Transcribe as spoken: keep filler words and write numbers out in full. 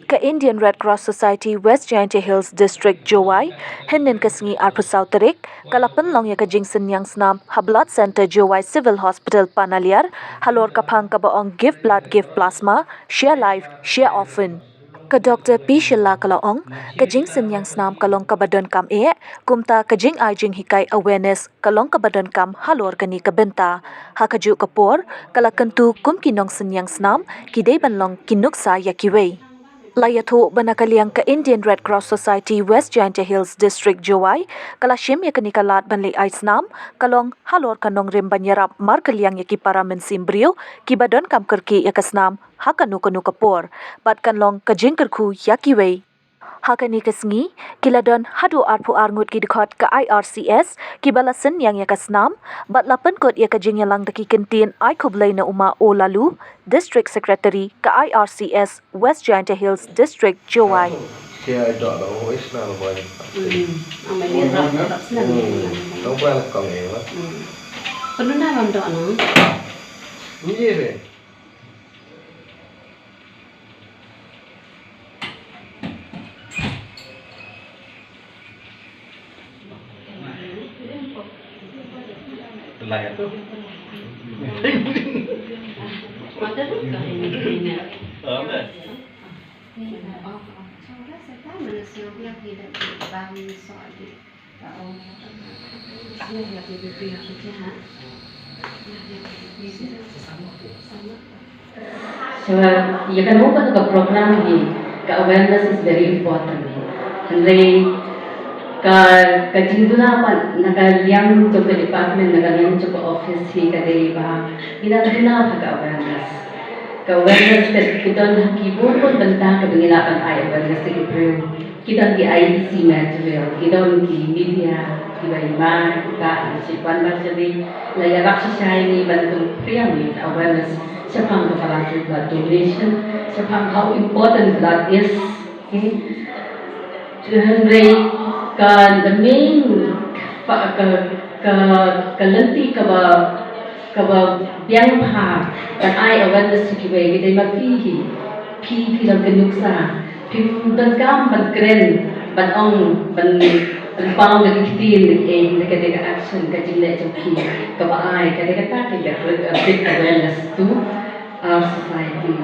Ka Indian Red Cross Society West Jaintia Hills District, Jowai, hynnin ka sngi arphew saw tarik, ka la pynlong ïa ka jingsynñiang snam ha Blood Centre Jowai Civil Hospital Panaliar, halor ka phang kaba ong Give Blood, Give Plasma, Share Life, Share Often. Ka Doktor P Shylla ka la ong, ka jingsynñiang snam ka long kaba donkam eh, kumta ka jingai jinghikai awareness ka long kaba donkam halor kane ka bynta. Ha kajuh ka por, ka la kyntu kum ki nongsynñiang snam, ki dei ban long ki nuksa ïa kiwei. La ïathuh ba na ka liang ka Indian Red Cross Society West Jaintia Hills District, Jowai, ka la shim ïa kane ka lad ban leh ai snam, ka long halor ka nongrim ban ïarap markylliang ïa ki para mynsiem briew, kiba donkam kyrkieh ïa ka snam, ha kano kano ka por, bad kan long ka jingkyrkhu ïa kiwei. Ha kane ka sngi, ki la don haduh arphew ar ngut ki dkhot ka I R C S, kiba la synñiang ïa ka snam, bad la pynkut ïa ka jingïalang da ki kyntien ai khublei na u Ma O Lalu, District Secretary ka I R C S West Jaintia Hills District, Jowai. Sia ai doh doh, oi, snam, boy. Hmm, amai ni rap, rap snam. Hmm, nong boy la kong, eh, wa. Hmm. Penuh na ram doh, no? Ni, eh. So, ïa kano kano ka program hi, ka awareness is very important. Hynrei ka, ka jingduna pat na ka liang jong ka department, na ka liang jong ka office hi ka dei ba ngin ïa duna ha ka awareness. Ka awareness ka, ka don ha ki bun bun bynta kaba ngi lah ban ai awareness ïa ki briew. Ki don ki I E C material, ki don ki media, kiba i mar, i kpa, i shi kwan ba shali, la ïarap shisha ïa ngi ban pynpriang ïa ka awareness shaphang ka voluntary blood donation, shaphang how important blood is. Okay. Hynrei ka, the main, ka, ka, ka, ka lynti kaba, kaba biang bha ban ai awareness ïa kiwei, ki dei ma phi hi. Phi, phi long ka nuksa. Phim donkam ban kren, ban ong, ban, ban paw da ki ktien, da ki ei, da ka, da ka action, ka jingleh jong phi, kaba ai, ka dei kata ka big, a big awareness to our society.